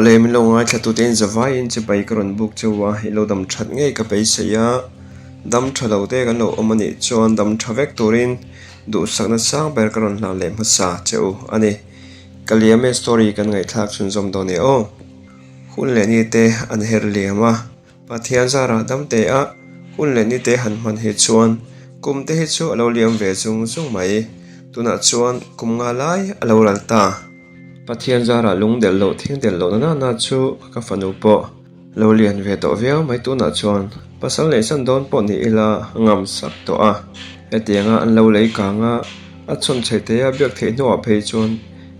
Awle min lo ngaithla tute in zavaiin chibai ka rawn buk cheu a, i lo dam that ngei ka beisei a, dam tha lo te kan lo awm a nih chuan dam tha vek turin duhsakna sang ber ka rawn hlan leh hmasa che u a ni. Ka liam e story kan ngaihthlak chhunzawm dawn e aw. Hun leh ni te an her liam a. Pathian zarah dam te a, hun leh ni te han hman hi chuan kum te hi chu a lo liam ve zung zung mai. Tunah chuan kum nga lai a lo ral ta. Pathian zarah lung delh loh thing delh loh na nana chu ka fanu pawh lo lian ve tawh viau mai tunah chuan pasal neihsan dawn pawh ni ila ngam sak tawh a. Hetianga an lo lei kang a, a chhawn chheih theia biak theih hnuah phei chuan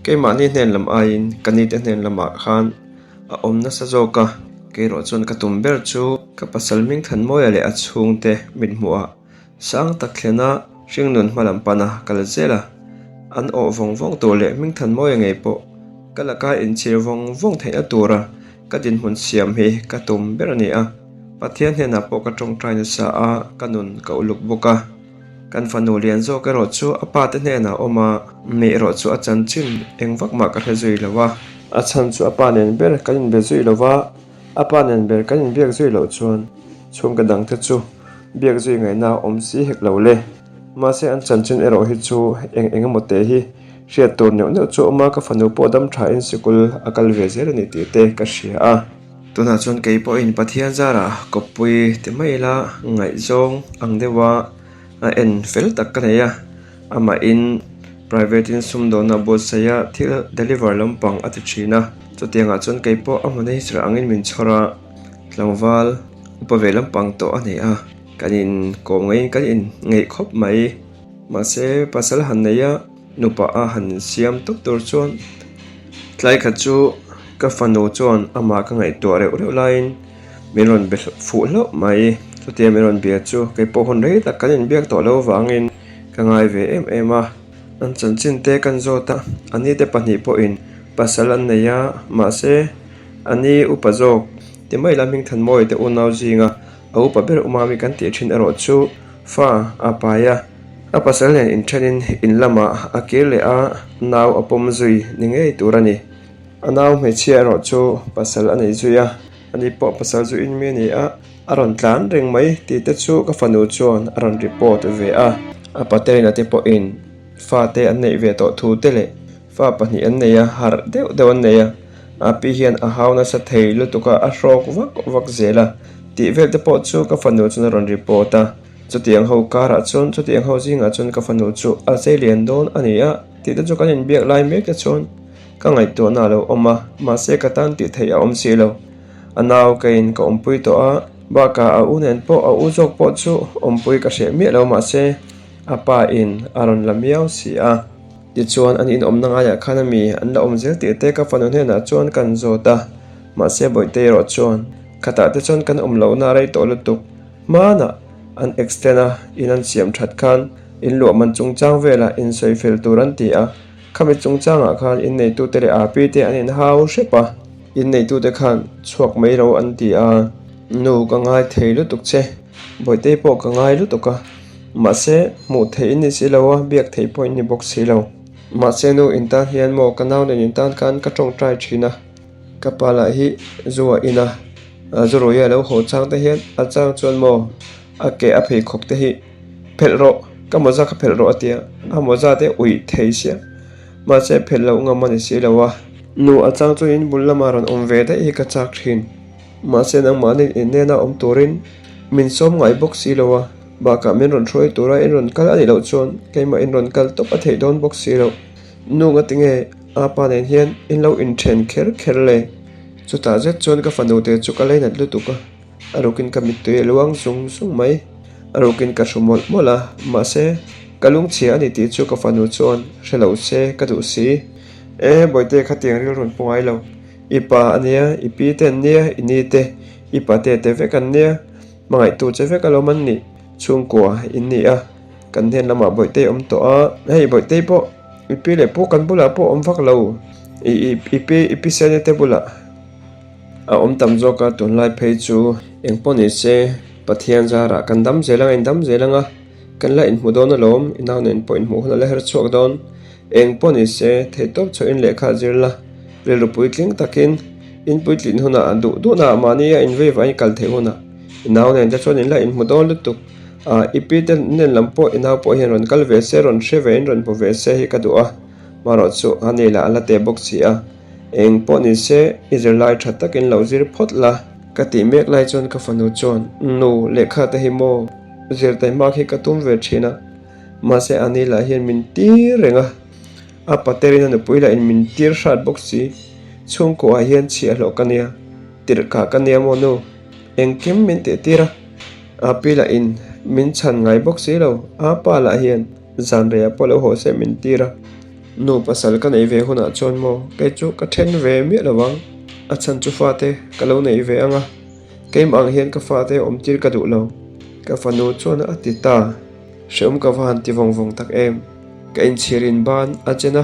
keimahni hnen lam aiin ka nite hnen lamah khan A awm nasa zawk a, keirawh chuan ka tum ber chu ka pasal Hmingthanmawia leh a chhungte mithmuhah sang tak thlena hringnun hma lam pana kal zel a, an awh vawng vawng tur leh Hmingthanmawia ngei pawh ka laka inchhir vawng vawng theihna tura ka dinhmun siam hi ka tum ber a ni a, Pathian hnenah pawh ka tawngtai nasa a, ka nun ka uluk bawk a. Kan fanu lian zawk erawh chu a pa te hnenah a awm a, mi erawh chu a chanchin eng vak mah ka hre zui lo a. A chhan chu a pa nen ber kan inbe zui lo va, a pa nen ber kan inbiak zui loh chuan chhungka dangte chu biak zui ngaihna a awm si hek lo le. Mahse an chanchin erawh hi chu eng eng emaw te hi hriat tur neuh neuh chu a awm a, ka fanu pawh dam thain sikul a kal ve zel a ni tih te ka hria a. Tunah chuan kei pawhin Pathian zarah kawppui ti mai ila ngaihzawng ang deuha a en fel tak ka nei a, amahin private in sumdawnna buatsaih a thil deliver lampang a ti thin a, chutiangah chuan kei pawh a manager angin min chhawr a, tlangval upa ve lampang tawh a nei a, kan in kawm ngeiin kan in ngeih khawp mai, mahse pasal han nei a. Nupa a han siam tawp tur chuan tlai khat chu ka fanu chuan amah ka ngaihtuah reuh reuh laiin min rawn be fuh hlauh mai. Chutia min rawn bia chu kei pawh hun rei tak kan inbiak tawh lo vangin ka ngai ve em em a. An chanchin te kan zawt a, a ni te pahnih pawhin pasal an nei a, mahse a ni upa zawk ti mai la Hmingthanmawii te unau zinga A upa ber Umami kan tih thin erawh chu fa a pai a, a pasal nen inthenin in lamah a kir leh a, nau a pawm zui ni ngei tur a ni. A nau hmeichhia erawh chu pasal a nei zui a, ani pawh pasal zu in mi a ni a, a rawn tlan reng mai tih te chu ka fanu chuan a rawn report ve a. A paterina te pawhin fate an neih ve tawh thu te leh Fa pahnih an nei a, harh deuh deuh an nei a, a pi hian a hau nasa thei lutuk a, a hrawk vak vak zel a, tih vel te pawh chu ka fanu chuan a rawn report a, chutiang ho karah chuan chutiang ho zingah chuan ka fanu chu a chei lian dawn a ni a, tih te chu kan inbiak lai mek te chuan ka ngaihtuahna a lo awm a, mahse ka tan tih theih a awm si lo, a nau keiin ka awmpui tawh a, bakah a u nen pawh a u zawk pawh chu awmpui ka hreh miah lo mahse a pa in a rawn la miau si a. Tichuan, an inawmna ngaiah khan a mi an la awm zel tih te ka fanu hnenah chuan kan zawt a, mahse Bawihtei erawh chuan, Khatah te chuan kan awm lohna a rei tawh lutuk. Hmanah an extend a, in an siam that khan in luah man chungchang velah in sawi fel tur an ti a, khami chungchangah khan inneitute leh aapi te an inhau hrep a, inneitute khan chhuak mai ro an ti a, Nu ka ngai thei lutuk che. Bawihtei pawh ka ngai lutuk a, mahse hmuh theih in ni si lo a, biak theih pawh in ni bawk si lo. Mahse nu in tan hian maw ka nau nen in tan khan ka tawngtai thin a, ka pa lah hi zu a in a, zu ruia lo haw chang te hian a chang chuan maw a ke a pheikhawk te hi phelh rawh, ka mawza kha phelh rawh a ti a, a mawza te uih thei sia, mahse phelh loh ngam a ni si lo a. Nu a chang chuan in bul lamah rawn awm ve daih hi ka chak thin. Mahse nangmahni innena awm turin min sawm ngai bawk si lo a, bakah min rawn hruai tura in rawn kal a nih loh chuan keimah in rawn kal tawp a theih dawn bawk si lo. Nu nga tinge a pa nen hian in lo inthen kher kher le? Chutah zet chuan ka fanu te chu ka leinat lutuk a, a rukin ka mittui a luang zung zung mai. A rukin ka hru mawlh mawlh a, mahse ka lungchhia a ni tih chu ka fanu chuan hre lo se ka duh si. E, Bawihte khatiang rilru an pu ngai lo. I pa a nia, i pi te an nia, i ni te, i pate te vek an nia, hmangaihtu che vek alawm an nih, chhungkua in ni a, kan hnen lamah Bawihtei awm tawh a, hei Bawihtei pawh i pi leh pu kan bulah pawh awm vak lo, i i i pi i pi seni te bulah a awm tam zawk a, tunlai phei chu engpawh ni se Pathian zarah kan dam zel anga in dam zel anga kan la inhmu dawn alawm, i nau nen pawh inhmuh hun a la her chhuak dawn. Eng pawh ni se, theihtawp chhuahin lehkha a zir la, rilru puitling takin In puitlin hunah duh duhnaah mahni a invei vah in kal theih hunah i nau nen te chuan in la inhmu dawn lutuk a, i pi te nen lam pawh i nau pawh hian rawn kal ve se, rawn hre ve in rawn hmu ve se hi ka duh a, marawh chu a ni lah a la teh bawk si a, eng pawh ni se i zirlai tha takin lo zir phawt la. Ka tih mek lai chuan ka fanu chuan, Nu, lehkha te hi maw? Zir taihmak hi ka tum ve thin a, mahse a ni lah hian min tir reng a. A paterin a nupui lah in min tir hrat bawk si. Chhungkuah hian chhiah hlawh ka nia, tirh kah ka nia maw nu? Engkim min tih tir a, a pi lah in min chhan ngai bawk si lo. A pa lah hian zan reiah pawh lo haw se min tir a. Nu pasal ka neih ve hunah chuan maw kei chu ka then ve miah lo ang. A chhan chu fate ka lo neih ve ang a, keimah ang hian ka fate awm tir ka duh lo. Ka fanu chuan a ti ta. Hreawm ka va han ti vawng vawng tak em. Ka inchhir in ban a chen a,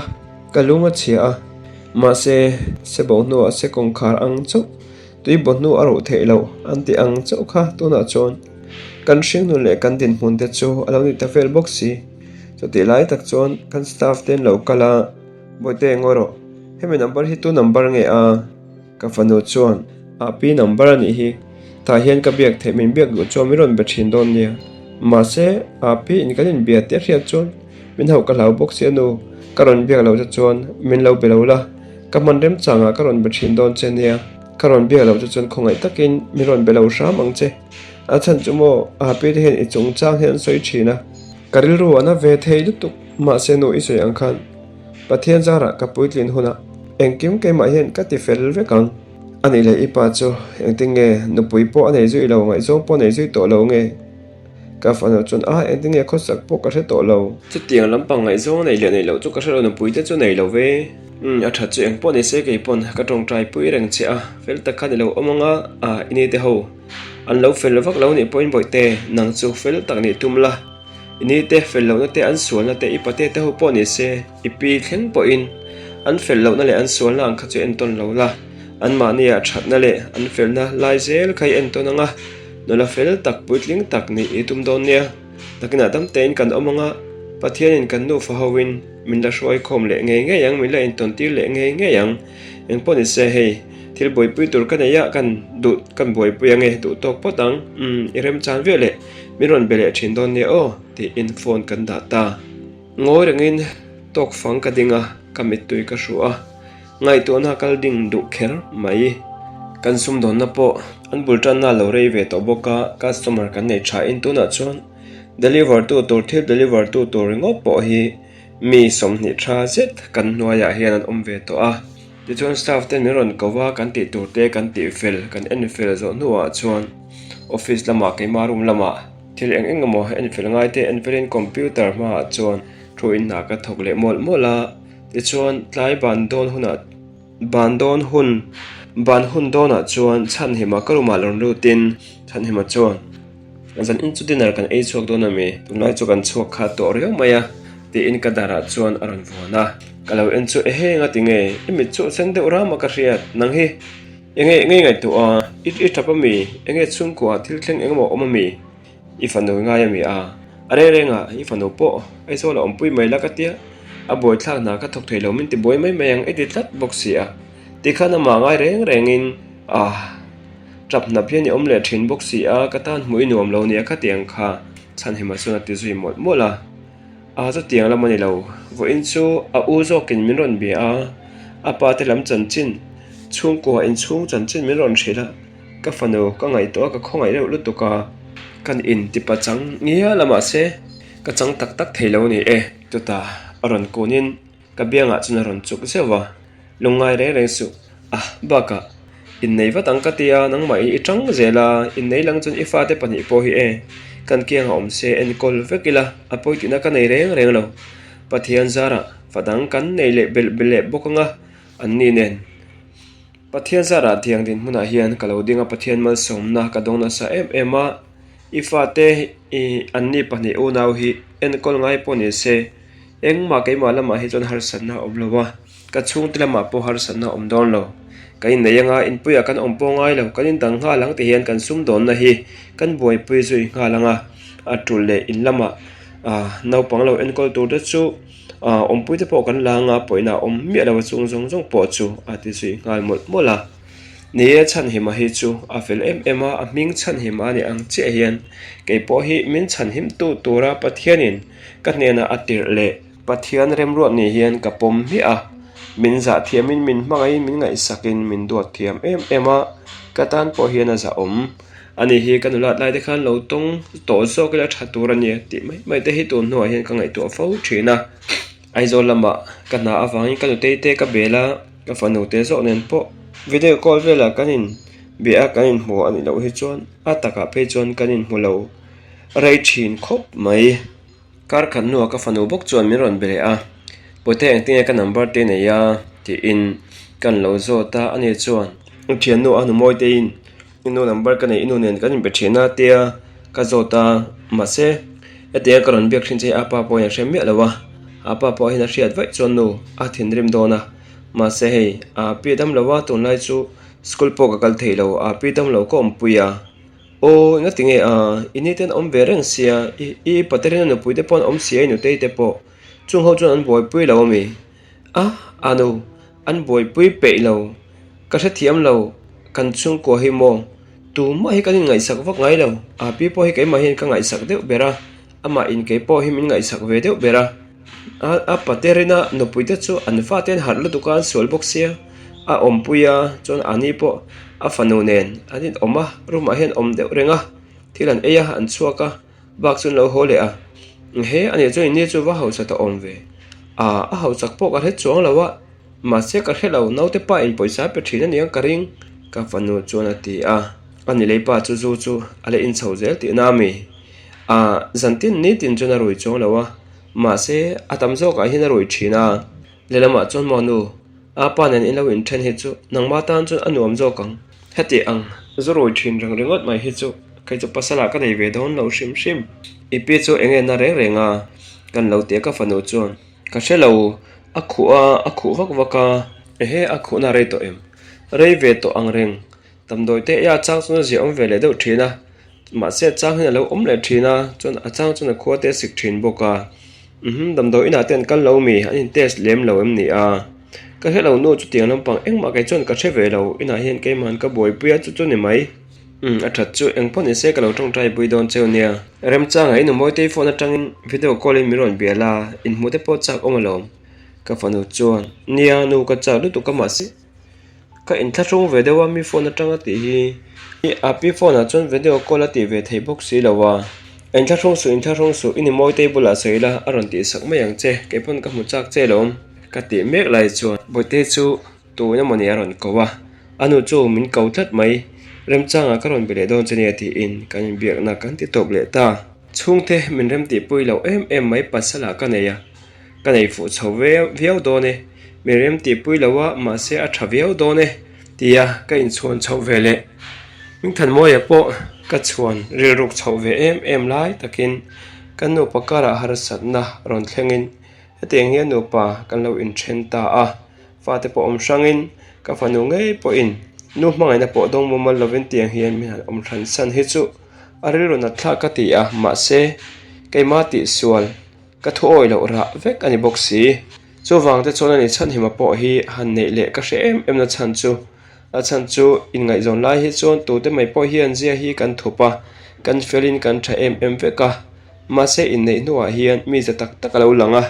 ka lung a chhia a. Mahse, se bo hnuah se kawngkhar ang chauh, tui bo hnu a ruh theih loh an ti ang chauh kha tunah chuan kan hringnun leh kan dinhmun te chu a lo ni ta vel bawk si. Chutih lai tak chuan kan staff te an lo kal a, Bawihte ngawi rawh, hemi number hi tu number nge a? Ka fanu chuan, A pi number a nih hi, tah hian ka biak theih min biak duh chuan min rawn be thin dawn nia. Mahse, a pi in kan inbia tih a hriat chuan min hauh ka hlau bawk si a nu, ka rawn biak loh che chuan min lo be lo la, ka hman remchangah ka rawn be thin dawn che nia. Ka rawn biak loh che chuan khawngaih takin min rawn be lo hram ang che. A chhan chu maw, a pi te hian i chungchang hian an sawi thin a. Ka rilru a na ve thei lutuk, mahse nu i sawi ang khan Pathian zarah ka puitlin hunah engkim keimah hian ka ti fel vek ang. A nih leh i pa chu engtin nge nupui pawh a nei zui lo, ngaihzawng pawh a nei zui tawh lo nge? Ka fanu chuan a engtin nge khawsak pawh ka hre tawh lo. Chutiang lampang ngaihzawng a nei leh nei loh chu ka hre lo, nupui te chu nei lo ve. Umm a that chu eng pawh ni se kei pawn ka tawngtai pui reng che a, fel tak khan i lo awm ang a, a i ni te ho an lo fel vak lo nih pawhin bawihte nang chu fel tak nih tum la. I ni te fel lohna te an sualna te i pate te ho pawh ni se, i pi thleng pawhin an fel lohna leh an sualna ang kha chu entawn lo la, anmahnia thatna leh an felna lai zel kha i entawn ang a, nula fel tak puitling tak nih i tum dawn nia. Nakinah dam tein kan awm ang a, Pathianin kan nufa hoin min la hruai khawm leh ngei ngei ang, min la intawn tir leh ngei ngei ang. Engpawh ni se hei, thil buaipui tur ka nei a, kan duh kan buaipui ang e, duh tawk phawt ang, umm i remchan viau leh. Min rawn be leh thin dawn nia aw tiin phone kan dah ta. Ngawi rengin tawk fang ka ding a, ka mittui ka hru a, ngaihtuahna kal ding duh kher mai. Kan sumdawnna pawh an bul tanna lo rei ve tawh bawk a, customer kan nei tha in tunah chuan deliver tu tur thil deliver tu tur ringawt pawh hi mi 20 tha zet kan hnuaiah hian an awm ve tawh a. Tichuan staff ten min rawn ko va, kan tih tur te kan tih fel, kan en fel zawh hnuah chuan office lamah keimah room lamah thil eng eng emaw en fel ngai te en felin computer hmaah chuan thu in hna ka thawk leh mawlh mawlh a. Tichuan tlai ban dawn hunah ban dawn hun ban hun dawnah chuan Chhanhima ka room ah rawn lutin Chhanhima chuan Zan in chu dinner kan ei chhuak dawn ami? Tunlai chu kan chhuak kha tawh riau mai a tiin ka darah chuan a rawn vuan a. Ka lo en chu ehe nga ti nge? I mit chu sen deuh ram a ka hriat. Nang hi enge ngei ngaihtuah a? I i tap ami? Enge chhungkua thil thleng engemaw awm ami? I fanu ngai ami a? A reng reng a, i fanu pawh Aizawl a awmpui mai la ka tia. A buaithlak hna ka thawk thei lo min ti buai mai mai ang i ti tlat bawk si a. Tikhan amah ngai reng rengin ah. Tap hnap hian i awm leh thin bawk si a, ka tan hmuh i nuam lo nia khatiang kha Chhanhima chuan a ti zui mawlh mawlh a. A chutiang lam a ni lo, vawiin chu a u zawkin min rawn bia a, a pa te lam chanchin, chhungkua inchhung chanchin min rawn hrilh a, ka fanu ka ngaihtuah a ka khawngaih reuh lutuk a, kan in tipa chang ngial a mahse ka chang tak tak thei lo ni e, chutah a rawn kunin ka biangah chuan a rawn chuk zeuh a. Lungngai reng reng suh. Ah, bakah, innei vat ang ka ti a, nangmah i tang zel a, innei lang chuan i fate pahnih pawh hi e, kan kiangah awm se enkawl vek ila, a pawi tihna ka nei reng reng lo. Pathian zarah fa dang kan nei leh belh belh bawk ang a, anni nen. Pathian zarah tiang dinhmunah hian ka lo ding a, Pathian malsawmna ka dawng nasa em em a, i fate i anni pahnih unau hi enkawl ngai pawh ni se, engmah keimah lamah hi chuan harsatna a awm lo a. Ka chhungte lamah pawh harsatna a awm dawn lo. Kan innei anga inpuiah kan awm pawh ngai lo, kan indang nghal ang ti hian kan sumdawnna hi kan buaipui zui nghal ang a, a tul leh in lamah naupang lo enkawl tur te chu awmpuite pawh kan la anga pawina a awm miah lo a chung zawng zawng pawh chu a ti zui nghal mawlh mawlh a. Ni e, Chhanhima hi chu a fel em em a, a hming Chhanhima a nih ang chiah hian kei pawh hi min chhanhimtu tura Pathianin ka hnenah a tirh leh Pathian remruat ni hian ka pawm hmiah a, min zah thiamin min hmangaihin min ngaihsakin min duat thiam em em a, ka tan pawh hian a zahawm. Ani hi ka nulat lai te khan lo tawng tawh zawk ila tha tur a nia tih mai mai te hi tun hnuah hian ka ngaihtuah fo thin a. Aizawl lamah ka hna avangin ka nutei te ka bel a, ka fanu te zawk nen pawh video call velah kan in bia a kan inhmu a nih loh hi chuan a takah phei chuan kan inhmu lo rei thin khawp mai. Kar khat hnuah ka fanu bawk chuan min rawn be leh a, Pawite engtinge ka number te nei a? tiin kan lo zawt a, ani chuan I thiannu a nu Mawiteiin i nu number ka nei i nu nen kan inbe thin a tia ka zawt a, mahse hetianga ka rawn biak thin che hi a pa pawhin a hre miah lo a, a pa pawh hian a hriat vaih chuan nu a thinrim dawn a, mahse hei a pi a dam lo a tunlai chu school pawh ka kal thei lo a pi dam lo ka awmpui a. Aw enga tinge a, i ni ten awm ve reng sia, i i paterin a nupui te pawh an awm sia i nutei te pawh, chung ho chuan an buaipui lo ami? A, a nu, an buaipui peih lo, ka hrethiam lo, kan chhungkua hi maw, tumah hi kan inngaihsak vak ngai lo, a pi pawh hi keimah hian ka ngaihsak deuh ber a, amah in kei pawh hi min ngaihsak ve deuh ber a. A paterina nupui te chu an fate an harh lutuk a an sual bawk sia a awmpui a chuan ani pawh a fanu nen an inawm a room ah hian awm deuh reng a thil an ei a an chhuak a bak chu an lo haw leh a he ani chuan inni chu va hausa ta awm ve ah a hausak pawh ka hre chuang lo a mahse ka hre lo naute pa in pawisa a pe thin aniang ka ring ka fanu chuan a ti a ani lei pa chu zu chu a la inchho zel tihna ami ah zantin nitin chuan a rui chuang lo a. Mahse, a tam zawkah hian a rui thin a, lehlamah chuan maw nu, a pa nen in lo inthen hi chu nangma tan chuan a nuam zawk ang. Heti ang, zu rui thin reng ringawt mai hi chu kei chu pasalah ka nei ve dawn lo hrim hrim. I pi chu eng nge na reng reng a? Kan lo ti a ka fanu chuan ka hre lo, a khuh a, a khuh vak vak a. Ehe, a khuhna rei tawh em? Rei ve tawh ang reng. Damdawi te eia chang chuan a ziah awm ve leh deuh thin a, mahse a chang hian a lo awm leh thin a, chuan a chang chuan a khua te a sik thin bawk a. Uhum, damdawi inah te an kal lo mi? An in test lem lo em ni a? Ka hre lo nu chutiang lampang engmah kei chuan ka hre ve lo, inah hian keimah ka buaipui a chu chu ni mai. Umm, a that chu eng pawh ni se ka lo tawngtai pui dawn cheu nia. Remchanga i nu Mawitei phone atangin video call in min rawn bia la, inhmuh te pawh chak awm alawm. Ka fanu chuan, Nia, nu ka chak lutuk a mahse. Ka inthlahrung ve deuh a mi phone atanga tih hi a pi phone ah chuan video call a tih ve theih bawk si lo a inthlahrung suh inthlahrung suh i ni mawi table ah sawi ila a rawn tih sak mai ang che kei pawn ka hmu chak che lo ka tih mek lai chuan bawihte chu tun emaw ni a rawn ko a a nu chu min ko tlat mai remchangah ka rawn be leh dawn che nia tiin kan inbiakna kan ti tawp leh ta chhungte min remtihpui loh em em mai pasal ah ka nei a. Ka nei fuh chho viau dawn e, mi rem tihpui lo a, mahse a tha viau dawn e, tia ka inchhuan chhoh ve leh. Hmingthanmawia pawh ka chhuan rilruk chhoh ve em em lai takin kan nupa karah harsatna rawn thlengin hetiang hian nupa kan lo inthen ta a, fate pawh awm hrangin ka fanu ngei pawhin nu hmangaihna pawh dawng mumal lovin tiang hian min han awm hran san hi chu a rilru nat thlak ka ti a, mahse keimah tihsual Ka thu awih loh rah vek a ni bawk si. Chuvang te chuan ani chhanhima pawh hi han neih leh ka hre em em na chhan chu. A chhan chu inngaihzawn lai hi chuan tute mai pawh hian zia hi kan thup a, kan felin kan tha em em vek a. Mahse inneih hnuah hian mi za tak tak a lo lang a,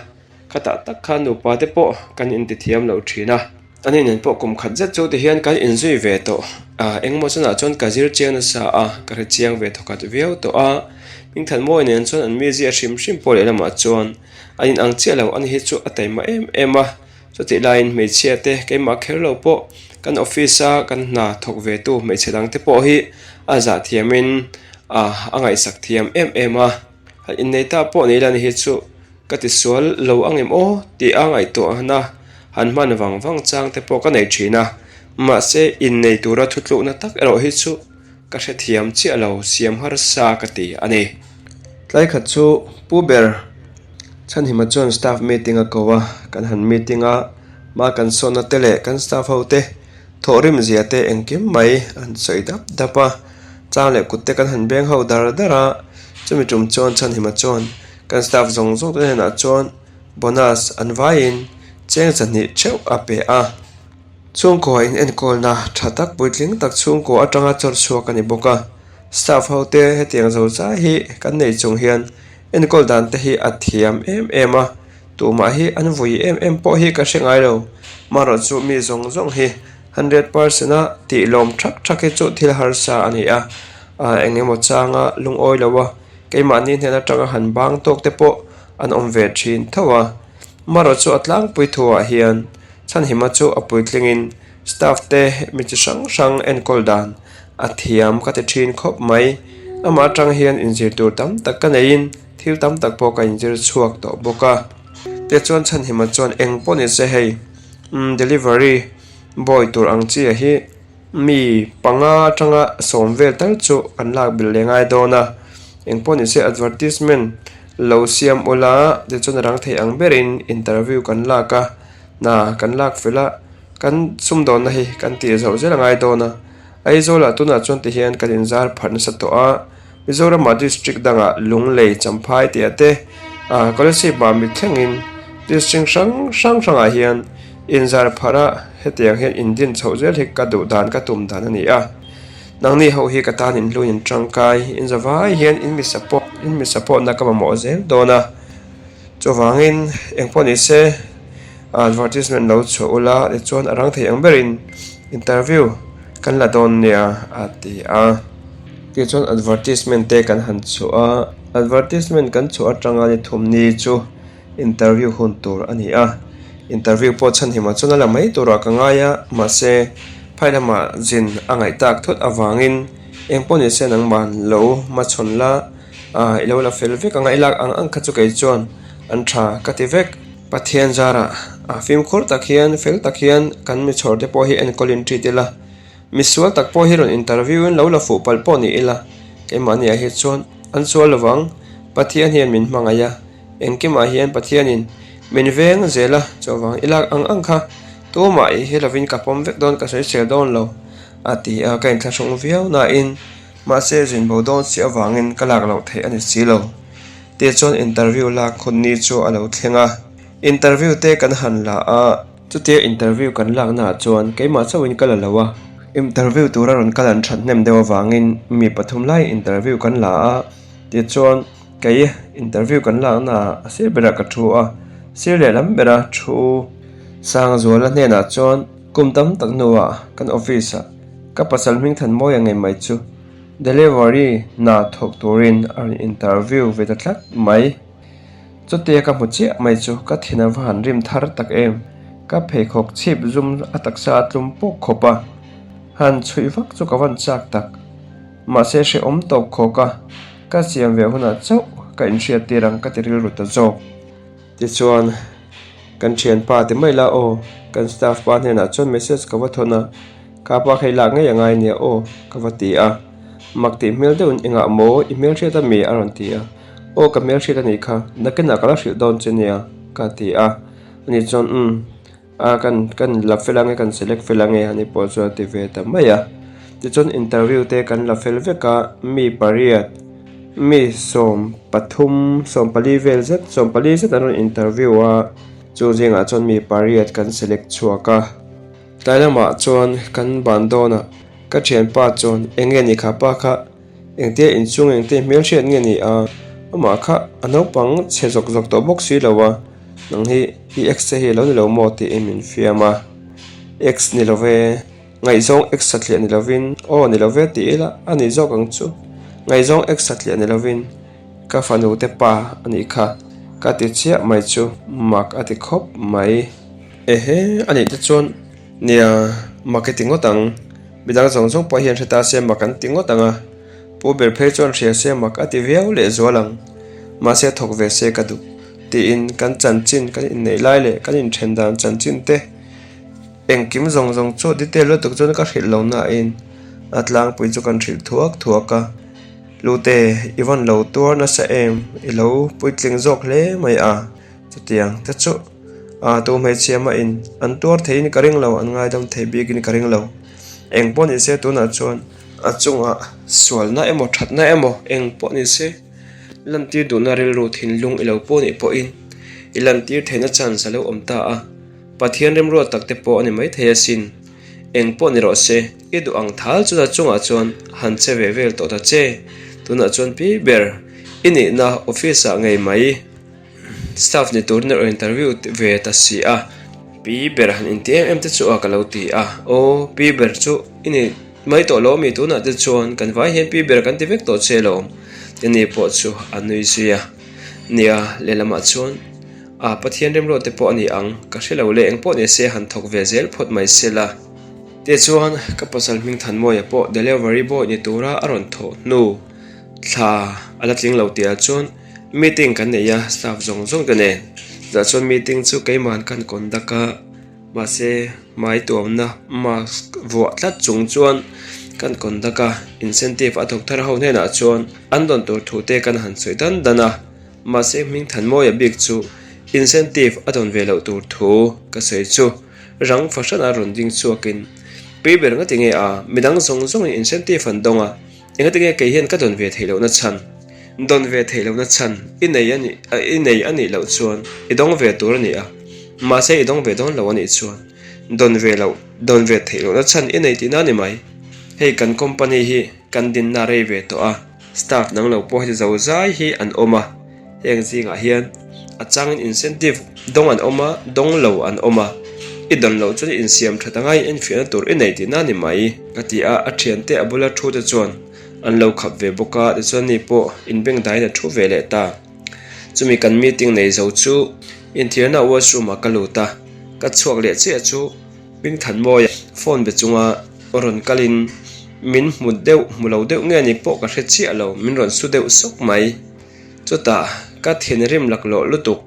khatah tak khan nupa te pawh kan intithiam lo thin a. Ani nen pawh kum khat zet chu tihian kan inzui ve tawh a, engemaw chunah chuan ka zir chiang nasa a, ka hre chiang ve thawkhat viau tawh a, Hmingthanmawia nen chuan an mizia hrim hrim pawh lehlamah chuan an inang chiah lo, ani hi chu a taima em em a, chutih laiin hmeichhia te keimah kher lo pawh kan office a kan hna thawk ve tu hmeichhe dang te pawh hi a zah thiamin a ngaihsak thiam em em a, han innei ta pawh ni ila ani hi chu. Ka ti sual lo ang em aw tih a ngaihtuahna han hman vang vang chang te pawh ka nei thin a, mahse innei tura thutlukna tak erawh hi chu ka hrethiam chiah lo siam harsa ka ti a ni. Tlai khat chu Pu ber Chhanhima chuan staff meeting a ko a, kan han meeting a, hma kan sawnna te leh kan staff ho te thawhrim zia te engkim mai an sawi dap dap a, chang leh kut te kan han beng ho dar dar a, chumi tum chuan Chhanhima chuan Kan staff zawng zawng te hnenah chuan bonus an vaiin cheng 200 theuh a pe a. Chhungkua in enkawlna tha tak puitling tak chhungkua atanga chawr chhuak a ni bawk a, staff ho te hetiang zo zai hi kan nei chung hian enkawl dan te hi a thiam em em a, tumah hi an vui em em pawh hi ka hre ngai lo, marawh chu mi zawng zawng hi 100% a tih lawm thak thak hi chu thil harsa a ni a, ah eng emaw changa lungawi lo a keimahni hnen atanga han bang tawk te pawh an awm ve thin tho a, marawh chu a tlangpui thuah hian. Chhanhima chu a puitlingin staff te mi chi hrang hrang enkawl dan a thiam ka ti thin khawp mai. Amah atang hian inzir tur tam tak ka neiin thil tam tak pawh ka inzir chhuak tawh bawk a. Tichuan Chhanhima chuan eng pawh ni se hei umm delivery boy tur ang chi ah hi mi panga atanga sawm vel tal chu kan lak belh leh ngai dawn a. Eng pawh ni se advertisement lo siam ula tichuan a rang thei ang berin interview kan lak a. Hna kan lak fel a, kan sumdawnna hi kan tih zoh zel a ngai dawn a. Aizawlah tunah chuan ti hian kan inzar pharh nasa tawh a, Mizorama district dangah Lunglei, Champhai tih ah te ah Kolasib ah mit thlengin district hrang hrang hrangah hian inzar pharh a, hetiang hian indin chhoh zel hi ka duh dan ka tum dan a ni a. Nangni ho hi ka tan inhluin in tangkai, inzavai hian in mi support in mi support na ka mamawh zel dawn a. Chuvangin engpawh ni se advertisement lo chhuah ula tichuan a rang thei ang berin interview kan la dawn nia a ti a. Tichuan advertisement te kan han chhuah a, advertisement kan chhuah atanga ni thum ni chu interview hun tur a ni a. Interview pawh chhanhimah chuan a la mai turah ka ngai a, mahse phai lamah zin a ngaih tak thut avangin engpawh ni se nangmah lo hmachhawn la. Ah i lo la fel vek ang a, i lak ang ang kha chu kei chuan an tha ka ti vek. Pathian zarah ah fimkhur tak hian fel tak hian kan mi chhawr te pawh hi enkawl in treat ila, misual tak pawh hi rawn interview in lo la fuh palh pawh ni ila, keimahni ah hi chuan an sual lovang, Pathian hian min hmangaih a, engkimah hian Pathianin min veng zel a, chuvang i lak ang ang kha tumah i hi lovin ka pawm vek dawn ka sawisel dawn lo a ti a, ka inthlahrung viau nain. Mahse zin bo dawn si avangin ka lak loh theih a ni si lo. Tichuan interview lak hun ni chu a lo thleng a. Interview te kan han la a. Chutia interview kan laknaah chuan keimah chauhin ka la lo a. Interview tura rawn kal an that hnem deuh avangin mi pathum lai interview kan la a. Tichuan kei interview kan laknaah a sir berah ka thu a. Sir lehlam bera thu Sangzuala hnenah chuan kum tam tak hnuah kan office-ah Ka pasal hming than mawi ang em mai chu delivery hna thawk turin a rawn interview ve ta tlat mai. Chutia ka hmu chiah mai chu ka thin a va han rim thar tak em. Ka pheikhawk chhip zum a taksa a tlum pawk khawp a, han chhuih vak chu ka van chak tak. Mahse hrehawm tawp khawk a, ka siam ve hunah chauh ka inhriat tir ang ka ti rilru ta zawk. Tichuan, kan thianpa ti mai la aw, kan staff pa hnenah chuan message ka va thawn a, ka pa kha i lak ngei angai nia aw ka va ti a, mak tih hmel deuhin engah maw i hmelhriat a mi a rawn ti a, aw ka hmelhriat a nih kha, nakinah ka la hrilh dawn che nia ka ti a, ani chuan umm. A kan kan la fel ange kan select fel ange ani pawh chu a ti ve ta mai a. Tichuan interview te kan la fel vek a, mi pariat mi 13 14 vel zet 14 zet an rawn interview a, chu zingah chuan mi pariat kan select chhuak a. Tlai lamah chuan kan ban dawn a, ka thianpa chuan eng nge ni kha pa kha engtia inchung engtia hmelhriat nge ni a, amah kha a naupang chhe zawk zawk tawh bawk si lo a. Nang hi i ex te hi alo ni lo maw tiin min fiam a, ex ni lo ve, ngaihzawng ex satliah ni lovin aw ni lo ve ti ila a ni zawk ang chu, ngaihzawng ex satliah ni lovin ka fanu te pa a nih kha ka ti chiah mai chu mak a ti khawp mai. Ehe a nih te chuan nia mak i ti ngawt ang, midang zawng zawng pawh hian hre ta se mak an ti ngawt ang a, Pu ber phei chuan hria se mak a ti viau leh zual ang, mahse thawk ve se ka duh. Tiin kan chanchin kan inneih lai leh kan inthen dan chanchin te engkim zawng zawng chu detail lutuk chuan ka hrilh lo nain a tlangpui chu kan hrilh thuak thuak a. Lute i vawn lo tuar nasa em i lo puitling zawk hle mai a, chutiang te chu a tu hmeichhia mahin an tuar theiin ka ring lo an ngaidam thei bikin ka ring lo. Eng pawh ni se tunah chuan a chungah sualna emaw thatna emaw eng pawh ni se. Lantir duhna rilru thinlung i lo pawh nih pawhin i lantir theihna chance a lo awm ta a, Pathian remruat tak te pawh a ni maithei asin. Eng pawh ni rawh se, i duh ang thal chuna chungah chuan han che ve vel tawh ta che. Tunah chuan pi ber i nihna office ah ngei mai staff ni turin a rawn interview ve ta si a. Pi ber han inti em em te chu a ka lo ti a, Aw, pi ber chu i ni mai tawh lo ami tunah te chuan kan vai hian pi ber kan ti vek tawh che alawm ti ni pawh chu a nui zui a. Nia, lehlamah chuan a Pathian remruat te pawh a ni ang, ka hre lo le engpawh ni se han thawk ve zel phawt mai se la. Tichuan ka pasal hming Thanmawia pawh delivery boy ni tura a rawn thawh hnu thla a la tling lo tihah chuan meeting kan nei a staff zawng zawng te nen. Chutah chuan meeting chu keiman kan conduct a. Mahse, hmai tuamna mask vuah tlat chung chuan kan conduct a, incentive a thawk thar ho hnenah chuan an dawn tur thu te kan han sawi dan dan a. Mahse, Hmingthanmawia bik chu incentive a dawn ve loh tur thu ka sawi chu rang fahran a rawn ding chhuakin, Pi ber ngati nge a, midang zawng zawngin incentive an dawng a, engati nge kei hian ka dawn ve theih lohna chhan? Dawn ve theih lohna chhan i nei a nih i nei a nih loh chuan i dawng ve tur a ni a, mahse i dawng ve dawn lo a nih chuan dawn ve loh dawn ve theih lohna chhan i nei tihna a ni mai. Hei kan company hi kan dinna rei ve tawh a, staff nang lo pawh heti zo zai hi an awm a, heng zingah hian a changin incentive dawng an awm a, dawng lo an awm a, i dawn loh chuan i insiam that anga i enfiahna tur i nei tihna a ni mai ka ti a, a thiante a bula thu te chuan An lo khap ve bawk a, tichuan ni pawh inbengdaiin a thu ve leh ta. Chumi kan meeting nei zo chu inthiarna washroom ah ka lut a, ka chhuak leh chiah chu Hmingthanmawia phone be chunga rawn kalin min hmu deuh hmu lo deuh nge ni pawh ka hre chiah lo, min rawn su deuh sawk mai. Chutah ka thinrim laklawh lutuk.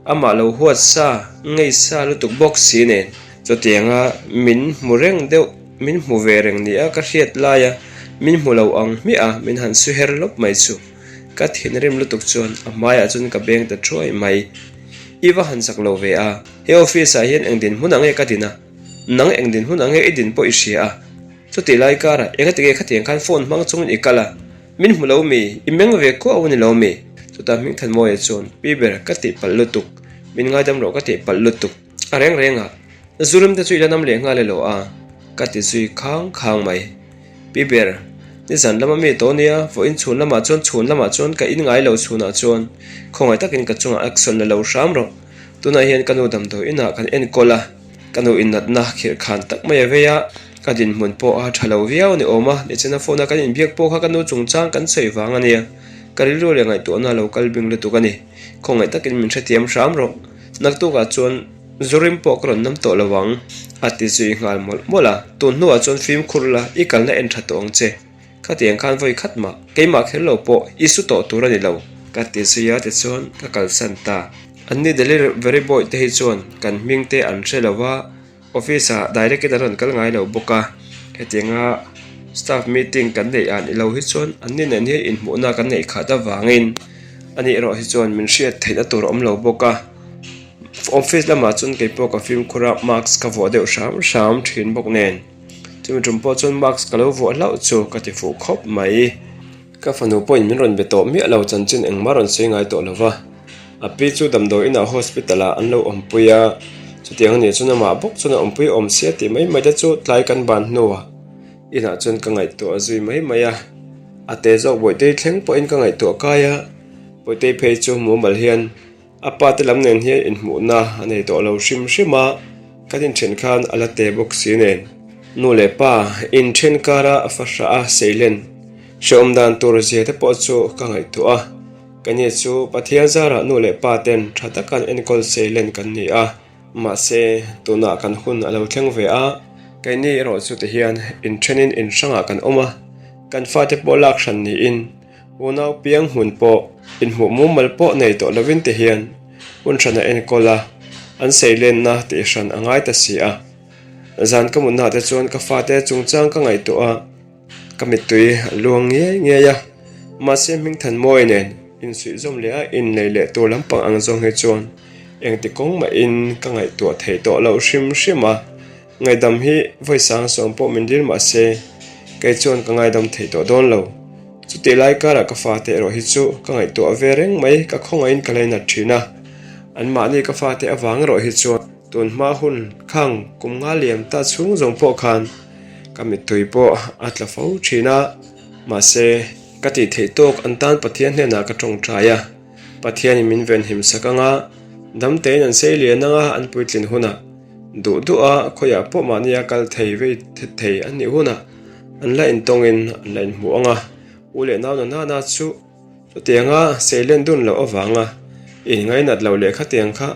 Amah lo huat sa, ngei sa lutuk bawk si nen. Chutianga min hmu reng deuh, min hmu ve reng nia ka hriat laia min hmu lo ang hmiah a, min han su her lawp mai chu. Ka thinrim lutuk chuan a hmaiah chuan ka beng ta thuai mai. I va han zak lo ve a, he office ah hian eng dinhmun ang nge ka din a? Nang eng dinhmun ang nge i din pawh i hria a? Chutih lai karah engati nge khatiang khan phone hmang chungin i kal a? Min hmu lo mi? I meng ve kuau a ni lo mi? Chutah Hmingthanmawia chuan, Pi ber, ka tih palh lutuk. Min ngaidam rawh ka tih palh lutuk. A reng reng a, Zurim te chu i la nam leh nghal e lo a, ka ti zui khang khang mai. Pi ber, nizan lama mi tawh nia, vawiin chhun lamah chuan chhun lamah chuan ka in ngai lo chhunah chuan khawngaih takin ka chungah action la lo hram rawh. Tunah hian ka nu damdawi inah kan enkawl a. Ka nu innatna khirh khan tak mai a vei a, ka dinhmun pawh a tha lo viau a ni awm a, nichina phone a kan inbiak pawh kha ka nu chungchang kan sawi vang a nia, ka rilru leh ngaihtuahna a lo kal bing lutuk a ni, khawngaih takin min hrethiam hram rawh, naktukah chuan Zurim pawh ka rawn nam tawh lo ang, a ti zui nghal mawlh mawlh a, tun hnuah chuan fimkhur la, i kalna en tha tawh ang che. Khatiang khan vawi khat mah, keimah kher lo pawh i su tawh tur a ni lo. Ka ti zui a, tichuan ka kalsan ta. Anni delivery boy te hi chuan kan hming te an hre lo va, office ah direct in an rawn kal ngai lo bawk a. Hetianga staff meeting kan neih ah ni lo hi chuan anni nen hian inhmuhna kan neih khat avangin ani erawh hi chuan min hriat theihna tur a awm lo bawk a. Office lamah chuan keipawh ka fimkhur a, mask ka vuah deuh hram hram thin bawk nen. Chumi tum pawh chuan mask ka lo vuah hlauh chu ka ti fuh khawp mai. Ka fanu pawhin min rawn be tawh miah lo chanchin engmah rawn sawi ngai tawh lo va. A pi chu damdawi inah hospital ah an lo awmpui a, chutiang a nih chuan amah bawk chuan a awmpui awm sia tih mai mai te chu tlai kan ban hnuah inah chuan ka ngaihtuah zui mai mai a. A te zawk Bawihtei thleng pawhin ka ngaihtuah kai a, Bawihtei phei chu mumal hian A pa te lam nen hian inhmuhna a nei tawh lo hrim hrim a, kan inthen khan a la te bawk si nen. Nu leh pa inthen kara a fahrah a seilen hrehawm dan tur zia te pawh chu ka ngaihtuah a, ka ni chu Pathian zarah nu leh pa ten tha taka an enkawl seilen kan ni a, mahse tunah kan hun a lo thleng ve a, keini erawh chu tihian inthenin inhrangah kan awm a, kan fate pawh lak hran niin Unau piang hmun pawh inhmuh mumal pawh nei tawh lovin ti hian hun hran a enkawl a, an seilenna tih hran a ngai ta si a. Zan ka mutnaah te chuan ka fate chungchang ka ngaihtuah a, ka mittui a luang ngiai ngiai a. Mahse Hmingthanmawia nen insuihzawm leh a inlei leh tur lampang ang zawng hi chuan engti kawng mahin ka ngaihtuah thei tawh loh hrim hrim a. Ngaidam hi vawi sang sawm pawh min dil mah se, kei chuan ka ngaidam thei tawh dawn lo. Chutih lai karah ka fate erawh hi chu ka ngaihtuah ve reng mai, ka khawngaihin ka lainat thin a. Anmahni ka fate avang erawh hi chuan tun hma hun khang kum nga liam ta chhung zawng pawh khan. Ka mittui pawh a tla fo thin a, mahse, ka tih theih tawk an tan Pathian hnenah ka tawngtai a, Pathianin min venhim sak anga dam tein an sei lian anga an puitlin hunah duh duh a khawiah pawh mahnia kal thei vei thei an nih hunah an la intawngin an la inhmuh anga u leh nau na nana chu Chutianga seilen dun loh avanga inngainat loh leh khatiang kha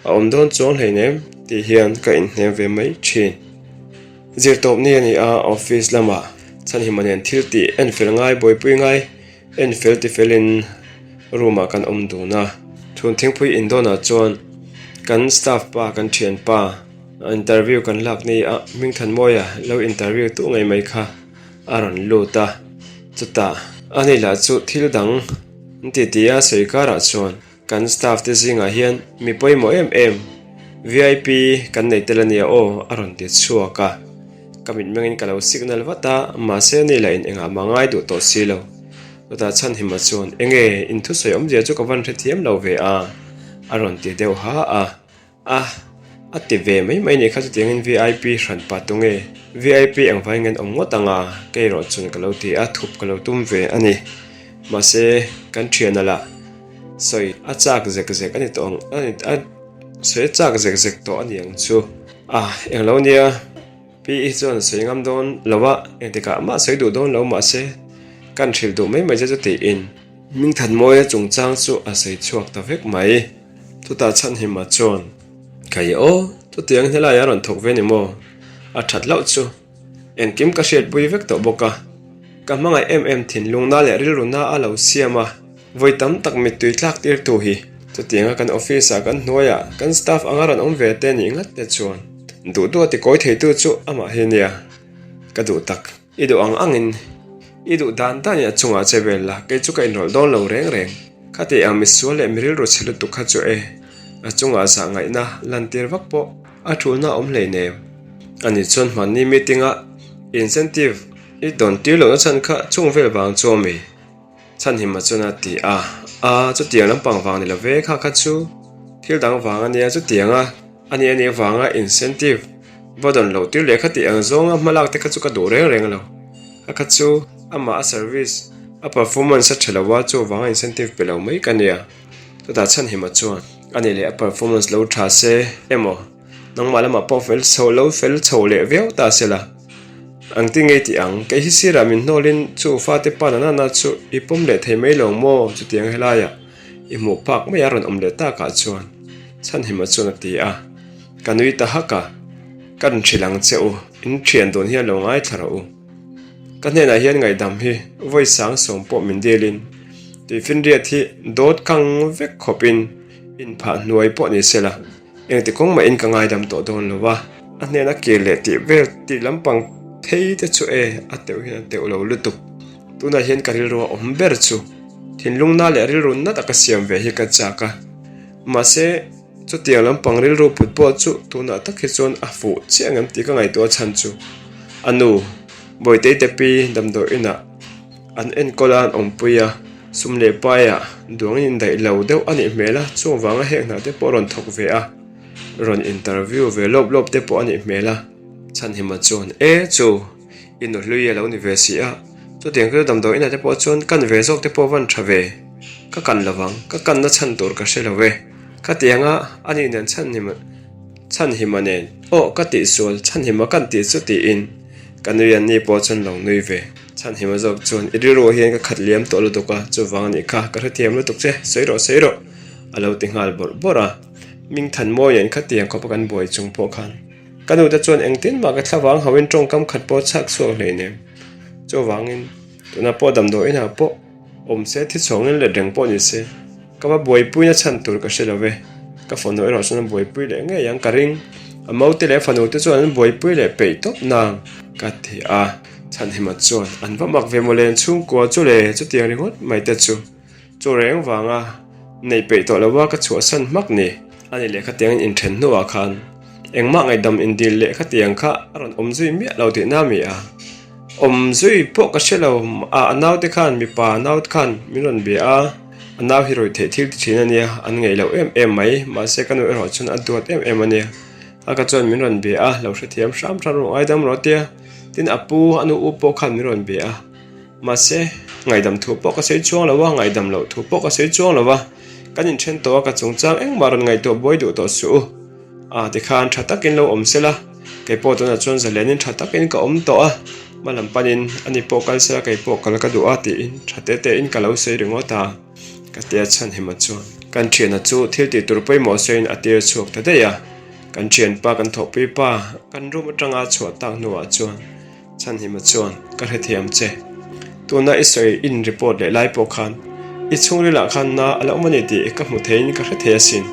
a awm dawn chuang hleinem tih hian ka inhnem ve mai thin. Zirtawp ni a ni a, office lamah Chhanhima nen thil tih en fel ngai buaipui ngai en fel ti felin room ah kan awm dun a. Chhun thingpui indawnah chuan kan staff pa kan thianpa interview kan lak ni a Hmingthanmawia lo interview tu ngei mai kha a rawn lut a, chutah a ni lah chu thil dang an ti ti a sawi karah chuan kan staff te zingah hian mi pawimawh em em vip kan nei tel ania aw a rawn ti chhuak a, ka mitmengin ka lo signal vat a mahse a ni lah in engah mah ngai duh tawh si lo, chutah Chhanhima chuan enge in thusawi awmzia chu ka van hrethiam lo ve a a rawn ti deuh ha a. A, a ti ve mai mai nih kha chutiangin vip hran pa tu nge? Vip eng vai ngen awm ngawt anga kei erawh chuan ka lo ti a, thup ka lo tum ve a ni. Mahse, kan thiana lah sawi a chak zek zek a ni tawh ang, a ni a sawi a chak zek zek tawh a ni ang chu. A, englo nia. Pi hi chuan sawi ngam dawn lo a, engtikah mah sawi duh dawn lo mahse kan hrilh duh mai mai che chu tiin Hmingthanmawia chungchang chu a sawi chhuak ta vek mai. Chutah Chhanhima chuan, Kai aw, chutiang helai a rawn thawk ve ni maw? A that loh chu engkim ka hriatpui vek tawh bawk a, ka hmangaih em em thinlungna leh rilruna a lo siam a. Vawi tam tak mittui tlak tirtu hi chutianga kan office ah kan hnuaiah kan staff anga rawn awm ve te nih ngat te chuan duh duh a tikawi theitu chu amah hi nia ka duh tak. I duh ang angin i duh dan danin a chungah che vel la, kei chu ka inrawlh dawn lo reng reng. Khati ang misual leh mi rilru chhe lutuk kha chu e, a chungah zah ngaihna lantir vak pawh a tulna a awm hleinem. Ani chuan hmanni meeting a incentive i dawn tir lohna chhan kha chung vel vang chu a mi. Chhanhima chuan a ti a, A, chutiang lampang vang ni lo ve, kha kha chu thil dang vang a nia, chutianga a ni a nih avanga incentive va dawn loh tir leh kha tih ang zawnga hma lak te kha chu ka duh reng reng lo, kha kha chu amah a service, a performance a tha lo a, chuvanga incentive pe lo mai ka nia. Chutah Chhanhima chuan a nih leh a performance lo tha se emaw? Nangmah lamah pawh fel chho lo fel chho leh viau ta se la. Ang ti ngei tih ang, kei hi sirah min hnawlin chu fate pa na nana chu i pawm leh thei mai lo maw chutiang helaiah i hmuh phak mai a rawn awm leh takah chuan Chhanhima chuan a ti a. Ka nui ta hak a, Ka rawn hrilh ang che u, in thian dawn hian lo ngaithla rawh u. Ka hnenah hian ngaihdam hi vawi sangsawm pawh min dilin tuifinriat hi dawt kang vek khawpin inphah hnuai pawh ni se la. Engti kawng mahin ka ngaidam tawh dawn lo a, a hnena kir leh tih vel tih lampang phei te chu e a teuh hian a teuh lo lutuk. Tunah hian ka rilru a awm ber chu thinlungna leh rilru na taka siam ve hi ka chak a, mahse chutiang lampang rilru put pawh chu tunah tak hi chuan a fuh chiah ngem tih ka ngaihtuah chhan chu a nu Bawitei te pi damdawi inah an enkawl a an awmpui a, sum leh paiah duangin indaih lo deuh a nih hmel a, chung vanga heng hna te pawh a rawn thawk ve a, rawn interview ve lawp lawp te pawh a nih hmel a. Chhanhima chuan, E chu, i nu hlui a lo ni ve si a, chutiang chu damdawi inah te pawh chuan kan ve zawk te pawh van tha ve, ka kan lo vang, ka kanna chhan tur ka hre lo e, khatianga a nih nen chhanhima chhanhima nen aw ka tihsual chhanhima kan tih chu tiin ka nui a ni pawh chuan lo nui ve. Chhanhima zawk chuan i rilruah hian ka khat liam tawh lutuk a, chuvang a nih kha, ka hrethiam lutuk che, sawi rawh sawi rawh a lo ti nghal bawrh bawrh a. Mingthanmawi nen khatiang khawpa kan buai chung pawh khan ka nute chuan engtin mah ka thlavang hauhin tawngkam khat pawh chhak chhuak hleinem. Chuvangin tunah pawh damdawi inah pawh Awm se thi chhawngin let reng pawh ni se, ka va buaipuina chhan tur ka hre lo ve. Ka fanu erawh chuan a buaipui leh ngei ang ka ring. A maute leh a fanu te chuan an buaipui leh peih tawp nang ka ti a. Chhanhima chuan an va mak ve mawle an chhungkua chu le chutiang ringawt mai te chu chu reng vanga neih peih tawh lo a ka chhuahsan hmak ni. Ani leh khatiangin inthen hnuah khan engmah ngaihdam indil leh khatiang kha a rawn awm zui miah lo tihna mi a. Awm zui pawh ka hre lo, a a naute khan mipa naute khan min rawn bia a, a nau hi rawih theih thil ti thin a nia, an ngaih loh em em mai, mahse ka nu erawh chuan a duat em em a nia, a ka chuan min rawn bia a, lo hrethiam hram hram rawh ngaidam rawh tia. Tin, a pu, a nu u pawh khan min rawn be a. Mahse, ngaihdam thu pawh ka sawi chuang lo a, ngaihdam loh thu pawh ka sawi chuang lo a. Kan inthen tawh a, ka chungchang engmah rawn ngaihtuah buai duh tawh suh u. A, tikhan tha takin lo awm sela, kei pawh tunah chuan zalenin tha takin ka awm tawh a, hma lam panin ani pawh kal sela kei pawh kal ka duh a tiin tha te tein ka lo sawi ringawt a, ka tia chhan hima chuan. Kan thiana chu thil tih tur pawimawh sawiin a tir chhuak ta daih a, kan thianpa kan thawhpui pa kan room atanga chhuah tak hnuah chuan Chhanhima chuan, Ka hrethiam che. Tuna i sawi in report leh lai pawh khan i chhungrilah khan na a la awm a ni tih ka hmu theiin ka hre thei asin.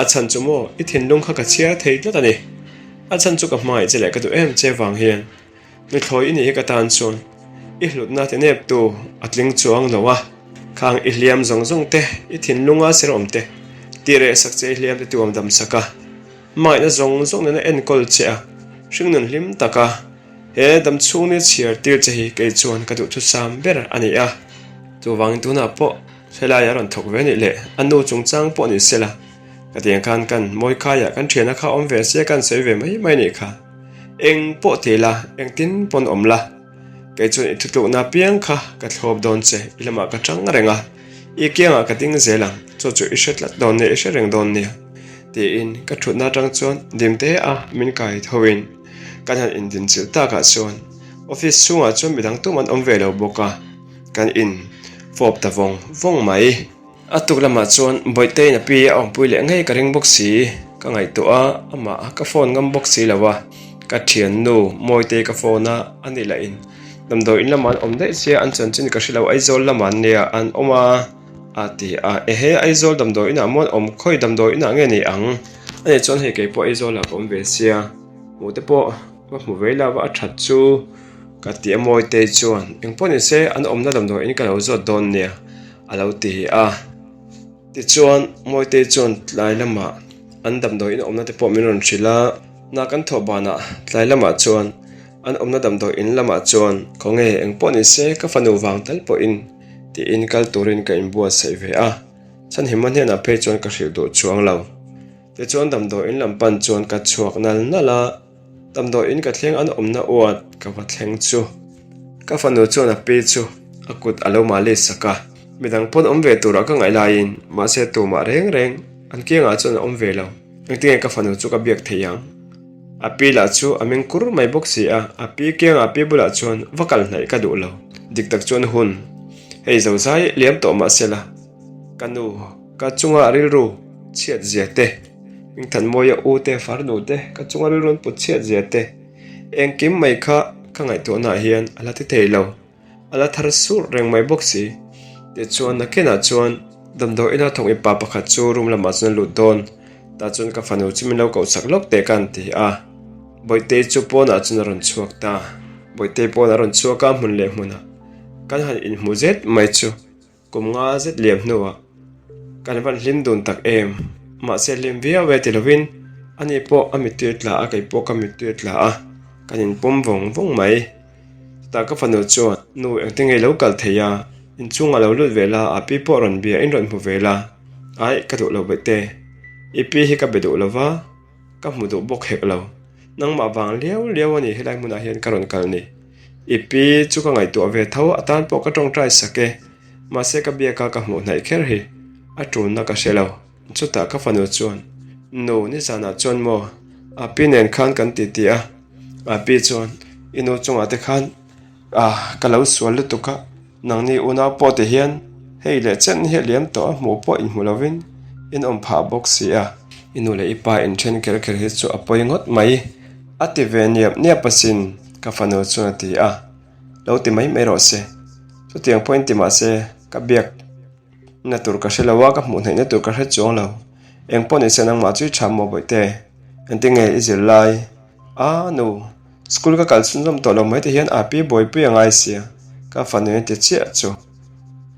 A chhan chu maw, i thinlung kha ka chhiar thei tlat a ni. A chhan chu ka hmangaih che leh ka duh em che vang hian nuthlawi i nih hi ka tan chuan i hlutna ti neptu a tling chuang lo a. Khang i hliam zawng zawng te, i thinlunga ser awm te, tih reh sak che i hliam te tuam dam sak a. Hmangaihna zawng zawng nena enkawl che a, hringnun hlim taka he damchhung ni chhiar tir che hi kei chuan ka duhthusam ber a ni a. Chuvangin tunah pawh helai a rawn thawk ve nih leh a nu chungchang pawh ni sela, ka tiang khan kan Mawikaiah kan thiana kha awm ve se kan sawi ve mai mai nih kha. Eng pawh ti la, engtin pawn awm la. Kei chuan i thutlukna piang kha ka thlawp dawn che, i lamah ka tang reng a, i kiangah ka ding zel ang, chu chu i hre tlat dawn nia, i hre reng dawn nia, tiin ka thutna atang chuan dimte a min kai thoin kan han indinchilh takah chuan office chhungah chuan midang tum an awm ve lo bawk a, kan in fawp ta vawng vawng mai. A tuk lamah chuan Bawihteiin a pi a awmpui leh ngei ka ring bawk si. Ka ngaihtuah a, amah ka phone ngam bawk si lo a. Ka thiannu Mawitei ka phone a, a ni lah in damdawi in lamah an awm daih sia, an chanchin ka hre lo, Aizawl lamah an nia an awm a, a ti a. Ehe, Aizawl damdawi inah maw an awm? Khawi damdawi inah nge ni ang? A nih chuan hei keipawh Aizawlah ka awm ve sia, hmuh te pawh va hmu vei lova a that chu ka ti a Mawitei chuan engpawh ni se an awmna damdawi in ka lo zawt dawn nia. a lo ti a. Tichuan, Mawitei chuan tlai lamah an damdawi in awmna te pawh min rawn hrilh a, hna kan thawh banah tlai lamah chuan an awmna damdawi in lamah chuan khawnge eng pawh ni se ka fanu vang tal pawhin tiin kal turin ka inbuatsaih ve a, Chhanhima hnenah phei chuan ka hrilh duh chuang lo. Tichuan damdawi in lam pan chuan ka chhuak nal nal a. Damdawiin ka thleng an awmna uat ka va thleng chu ka fanu chuan a pi chu a kut a lo mah sak a, midang pawn awm ve turah ka ngaih laiin mahse tumah reng reng an kiangah chuan a awm ve lo. Engtinge ka fanu chu ka biak thei ang? A pi lah chu a meng kur mai bawk si a, a pi kiangah a pi bulah chuan va kal hnaih ka duh lo. Dik tak chuan hun hei zozai liam tawh mahsela ka nu ka chunga rilru chhiat zia te, Hmingthanmawia u te, farnu te, ka chunga rilru an put chhiat zia te, engkim mai kha ka ngaihtuahnaah hian a la ti thei lo, a la thar sur reng mai bawk si. Tichuan nakinah chuan damdawi ina thawk mipa pakhat chu room lamah chuan a lut dawn, tah chuan ka fanu chu min lo kohchak lawk teh ka han ti a, Bawihtei chu pawnah chuan a rawn chhuak ta. Bawihtei pawnah a rawn chhuak a, hmun leh hmunah kan han inhmu zet mai chu. Kum nga zet liam hnuah kan van hlim dun tak em? Mahse hlim viau e ti lovin ani pawh a mittui a tla a, kei pawh ka mittui a tla a, kan inpawm vawng vawng mai. Chutah ka fanu chuan, Nu engtin nge i lo kal thei a? Inchhungah lo lut ve la, a pi pawh rawn bia in rawn hmu ve la. Aih, ka duh lo baihte. I pi hi ka be duh lova, ka hmu duh bawk hek lo. Nangmah vang liau liau a ni helai hmunah hian ka rawn kal ni. I pi chu ka ngaihtuah ve tho, a tan pawh ka tawngtai sak e. Mahse ka biaka ka hmuh hnaih kher hi a tulna ka hre lo. Chutah ka fanu chuan, Nu, nizanah chuan maw? A pi nen khan kan ti ti a. A pi chuan, I nu chungah te khan ah ka lo sual lutuk a, nangni unau pawh ti hian hei leh chen hi a liam tawh a, hmuh pawh inhmu lovin in awm phah bawk si a. I nu leh i pa inthen kher kher hi chu a pawi ngawt mai. A ti ve niap niap asin, ka fanu chuan a ti a. Lo ti mai mai rawh se. Chutiang pawhin ti mah se, ka biak na tur ka hre lo a, ka hmuh hnaihna tur ka hre chuang lo. Eng pawh ni se nangmah chu i tha maw bawihte? Engtinge i zir lai? A nu, school ka kal chhunzawm tawh lo mai te hian a pi buaipui a ngai sia, ka fanu in ti chiah chu.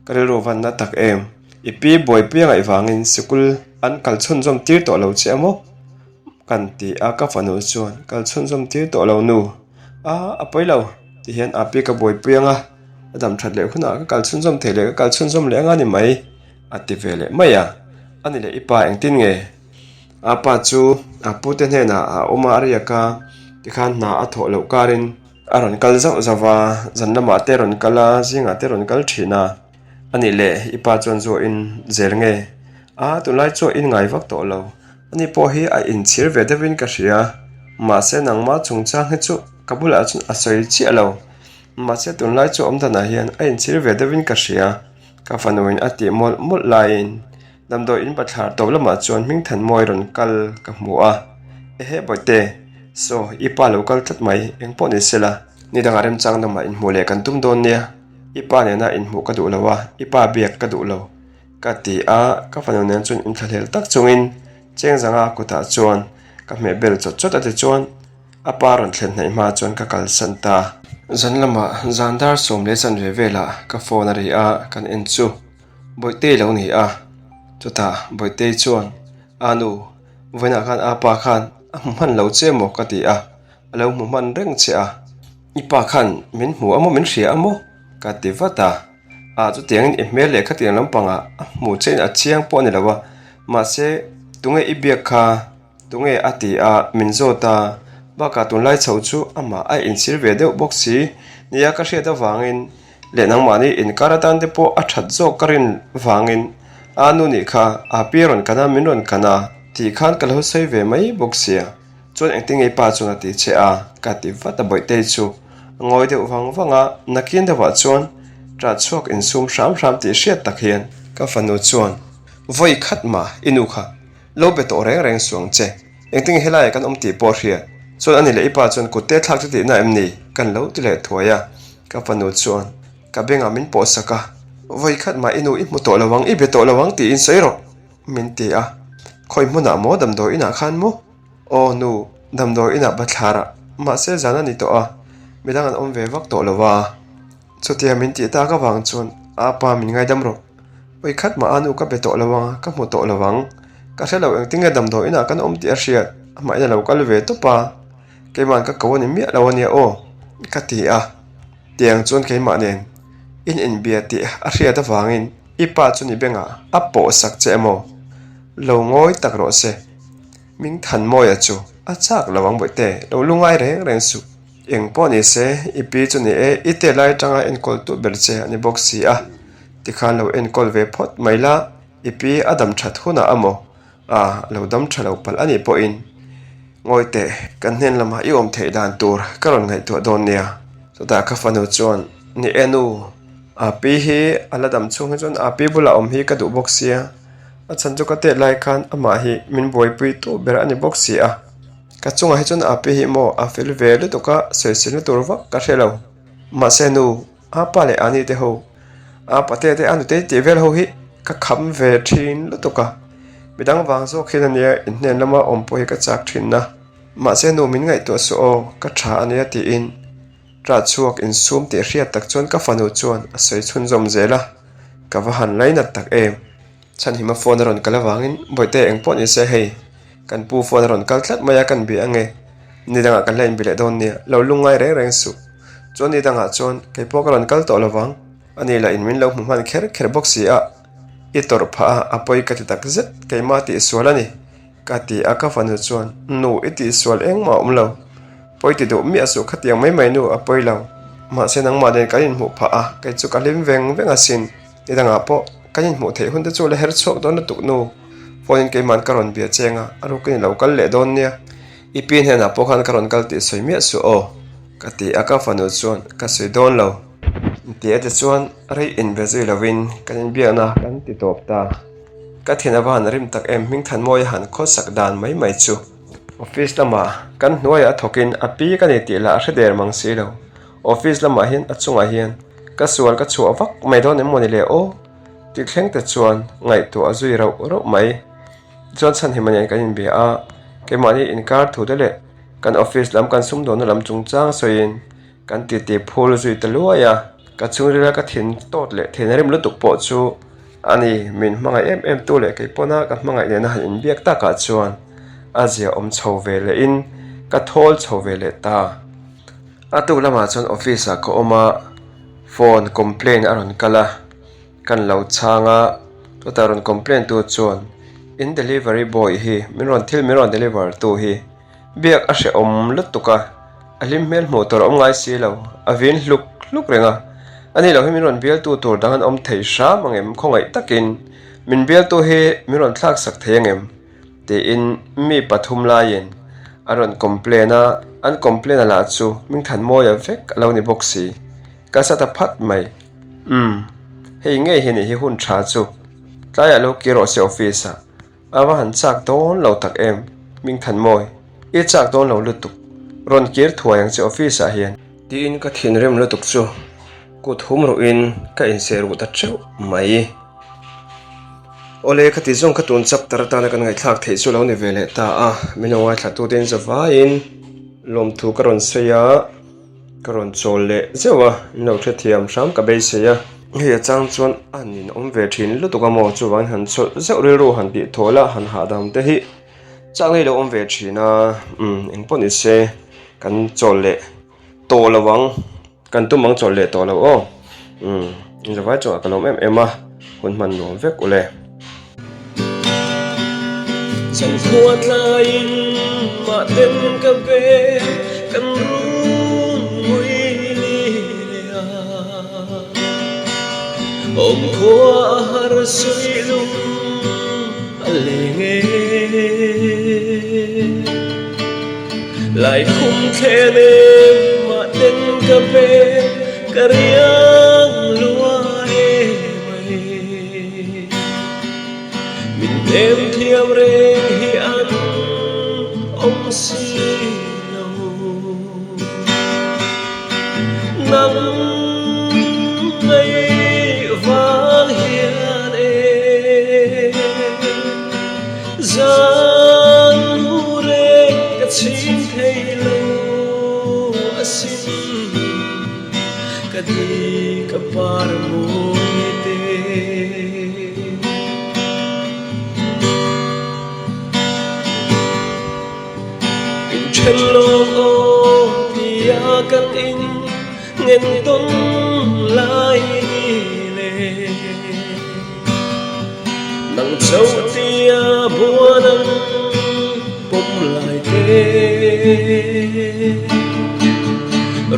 Ka rilru van na tak em? I pi buaipui a ngaih vangin sikul an kal chhunzawm tir tawh lo che a maw? Kan ti a, ka fanu chuan kal chhunzawm tir tawh lo nu. A, a pawi lo, ti hian a pi ka buaipui ang a, a dam that leh hunah ka kal chhunzawm thei leh ka kal chhunzawm leh anga ni mai, a ti ve leh mai a. A ni leh i pa engtin nge? A pa chu a pute hnenah a awm a, a riak a, tikhan hna a thawh loh karin. A rawn kal zauh zauh a, zan lamah te rawn kal a, zingah te rawn kal thin a. A nih leh i pa chuan zu a in zel nge? A, tunlai chu a in ngai vak tawh lo. Ani pawh hi a inchhir ve deuhin ka hria. Mahse nangmah chungchang hi chu ka bulah chuan a sawi chiah lo. Mahse tunlai chu awmdanah hian a inchhir ve deuhin ka hria. Ka fanuin a tih mawlh mawlh laiin damdawi in bathlar tawp lamah chuan Hmingthanmawi rawn kal ka hmu a. Ehe Bawihte, saw i pa lo kal tlat mai, eng pawh ni sela. Ni dangah remchang lamah inhmuh leh kan tum dawn nia. I pa nena inhmuh ka duh lo a, i pa biak ka duh lo. Ka ti a, ka fanu nen chuan inthlahlel tak chungin Chengzanga kutah chuan ka hmeh bel chawt chawt a tichuan a pa rawn thlen hnaih hma chuan ka kalsan ta. Zan lamah zan dar 10 leh chanve velah ka phone a ri a, kan en chu Bawihtei lo ni a, chutah Bawihtei chuan a nu vawiinah khan a pa khan a hmu hman lo che maw ka ti a, a lo hmu hman reng che a, i pa khan min hmu a maw min hria a maw ka ti vat a. Ah chutiangin i hmel leh khatiang lampangah a hmu che in a chiang pawh a ni lo a, mahse tunge i biak kha tunge a ti a min zawt a, bakah tunlai chho chu amah a inchhir ve deuh bawk si nia ka hriat avangin leh nangmahni inkar atan te pawh a that zawk ka rin vangin a nu nih kha a pi rawn kan a min rawn kan a tih khan ka lo sawi ve mai bawk sia. Chuan engtin nge i pa chuan a ti che a? Ka ti vat a Bawihtei chu a ngawi deuh vang vang a, nakin deuhah chuan ṭah chhuak insum hram hram tih hriat tak hian ka fanu chuan vawi khat mah i nu kha lo be tawh reng reng suang che, engtin nge helaiah kan awm tih pawh hriat chuan ani leh i pa chuan kut te thlak chu tihna em ni? Kan lo ti leh thuai a, ka fanu chuan ka bengah min pawh sak a, vawi khat mah i nu i hmu tawh lo ang, i be tawh lo ang tiin sawi rawh min ti a, khawi hmunah maw damdawi inah khan maw? Aw nu, damdawi inah bathlar ah, mahse zan a ni tawh a, midang an awm ve vak tawh lo a. Chutia min tih tak avang chuan a pa min ngaidam rawh. Ui khat mah a nu ka be tawh lo ang, ka hmu tawh lo ang. Ka hre lo engtin nge damdawi inah kan awm tih a hriat, amah in a lo kal ve tawp a, keima'n ka ko a ni miah lo a nia aw, ka ti a. Tiang chuan keimah nen in inbia tih a hriat avangin i pa chu ni bengah a pawhsak che emaw? Lo ngawi tak rawh se. Ming Thanmawia chu a chak lo ang Bawihte, lo lungai reng reng suh. Eng pawh ni se, i pi chu ni e, i te lai atanga enkawl tu ber che a ni bawk si a, tikhan lo enkawl ve phawt mai la, i pi a dam that hunah a maw? A, lo dam tha lo palh a nih pawhin ngawi teh, kan hnen lamah i awm theih dan tur ka rawn ngaihtuah dawn nia. Chutah ka fanu chuan, Ni e nu, a pi hi a la dam chhung hi chuan a pi bulah awm hi ka duh bawk sia. A chhan chu ka tet lai khan amah hi min buaipui tu ber a ni bawk si a, ka chungah hi chuan a pi hi maw a fel ve lutuk a, sawiselna tur vak ka hre lo. Mahse nu, a pa leh a ni te ho, a pate te a nutei tih vel ho hi ka kham ve thin lutuk a, midang vang zawk hian ania inhnen lama awm pawh hi ka chak thin a, mahse nu min ngaihtuah suh aw, ka tha ania tiin Ṭah chhuak insum tih hriat tak chuan ka fanu chuan a sawi chhunzawm zel a, ka va han lainat tak em. Chhanhima phone a rawn kal avangin Bawihte eng pawh ni se hei, kan pu phone a rawn kal tlat mai a kan bia ange, ni dangah kan la inbi leh dawn nia, lo lungngai reng reng suh. Chuan ni dangah chuan kei pawh ka rawn kal tawh lovang, ani lah in min lo hmu hman kher kher bawk si a, i tawrh phah a, a pawi ka ti tak zet, keimah tihsual a ni. Ka ti a, ka fanu chuan, Nu, i tihsual engmah a awm lo. Pawi ti duh miah suh khatiang mai mai nu a pawi lo. Mahse nangmah nen kan inhmuh phah a, kei chu ka hlim veng veng asin. Ni dangah pawh kan inhmuh theih hun te chu la her chhuak dawn lutuk nu. Phone in keima'n ka rawn bia cheng a, a rukin i lo kal leh dawn nia. I pi hnenah pawh khan ka rawn kal tih sawi miah suh aw. Ka ti a, ka fanu chuan, Ka sawi dawn lo. Ti a ti chuan rei inbe zui lovin kan inbiakna kan ti tawp ta. Ka thin ava han rim tak em Hmingthanmawi a han khawsak dan mai mai chu. Office lamah kan hnuaiah a thawkin a pi ka ni tih lah a hre der mang si lo. Office lamah hian a chungah hian ka sual ka chhuah vak mai dawn em mawni le aw tih thleng te chuan ngaihtuah a zui rauh rauh mai. Tichuan chhanhima nen kan inbia a, keimahni inkar thu te leh kan office lam kan sumdawnna lam chungchang sawiin Kan titi phul zui ta luai a, ka chhungrila ka thin tawt leh thin rim lutuk pawh chu a ni, min hmangaih em em tu leh kei pawna ka hmangaih nena han inbiak takah chuan a zia awm chho ve lehin ka thawl chho ve leh ta. A tuk lamah chuan office ah ka awm a, phone complain a rawn kal a, kan lo chhang a, chutah rawn complain tu chuan in delivery boy hi min rawn thil min rawn deliver tu hi biak a hrehawm lutuk a. A hlim hmel hmuh tur a awm ngai si lo, a vin hluk hluk reng a. Ani lo hi min rawn bialtu tur dang an awm thei hram ang em khawngaih takin min bialtu hi min rawn thlak sak thei ang em? tiin mi pathum laiin a rawn complain a, an complain a lah chu Hmingthanmawia vek a lo ni bawk si. Ka sa ta phat mai. Umm, hei ngei hi nih hi hun tha chu. Tlaiah lo kir rawh se office ah. A va han chak dawn lo tak em? Hmingthanmawi, i chak dawn lo lutuk. Rawn kir thuai ang che office ah hian. Tiin ka thinrim lutuk chu kut hum ruhin ka inseh ruh ta teuh mai. Awle, ka ti zawng ka tun chapter atana kan ngaihthlak theih chu lo ni ve leh ta a, min lo ngaithla tute in zavaiin lawmthu ka rawn sawi a. Ka rawn chawl leh zeuh a, min lo hrethiam hram ka beisei a. Hei a chang chuan a han inawm ve thin lutuk a maw, chuvangin han chawlh zeuh rilru han tih thawl a, han hahdam te hi chak nei lo awm ve thin a, umm engpawh ni se kan chawl leh tawh lo ang, kan tum ang chawlh leh tawh lo aw, umm inzavai chungah ka lawm em em a, hun hman nuam vek ule. Changkhua tlaiin mahten ka be kan run ngui li leh a, awmkhua a har suih lung a leng e. Laikhum thlen em mahten ka be ka riang lua em mai. Min hnem thiam reng hi an awm si lo. Nang ngei vang hian e zan mu reng ka chhing thei lo asin. Ka di ka par mawi te. In then lawng aw tia kan in ngen tawn lai ni le. Nang chauh tia buan ang pawm lai te.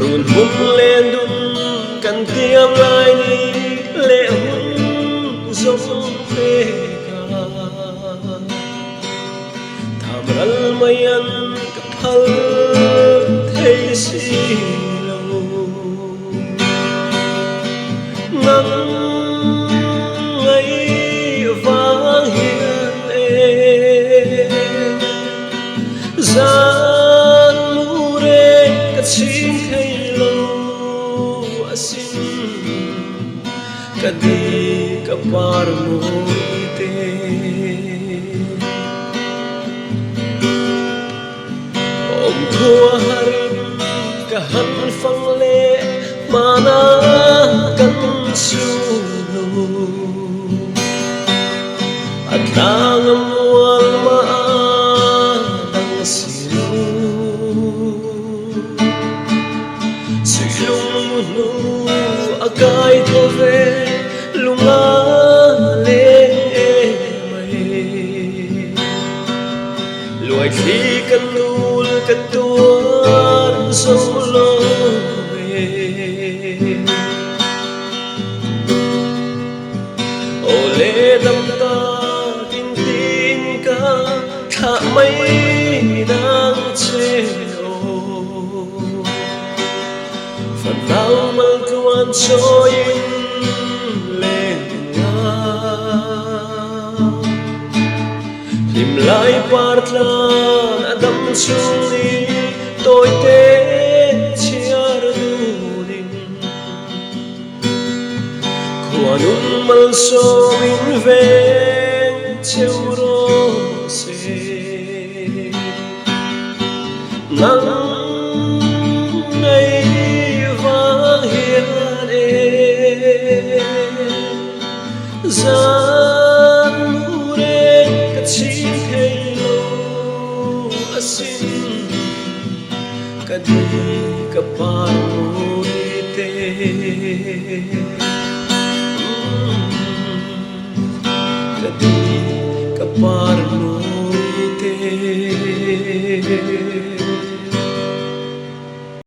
Run hun len dun kan tiam lai ni leh hun zawng pek a. Tham ral mai an ka phal thei si lo. Nang ngei vang hian e zan mu reng ka chhing thei lo asin ka di ka par mawi te. Awm khua harin ka han fang leh hmana kan su lo. A tlang a mual mah a dang si lo. Suihlung mu hnu a kai tho ve lung a leng em mai. Luaithli ka nul ka tuar zo lo ve. Aw le dam takin tin ka thlah mai nang che aw. Fanau mal tluan chawiin leng nga. Hlim lai par tlan a dam chung ni tawi te chhiar dunin Khuanun malsawm in veng cheu rawh se. Nang ngei vang hian e Zan mu reng ka chhing thei lo asin, ka di ka par.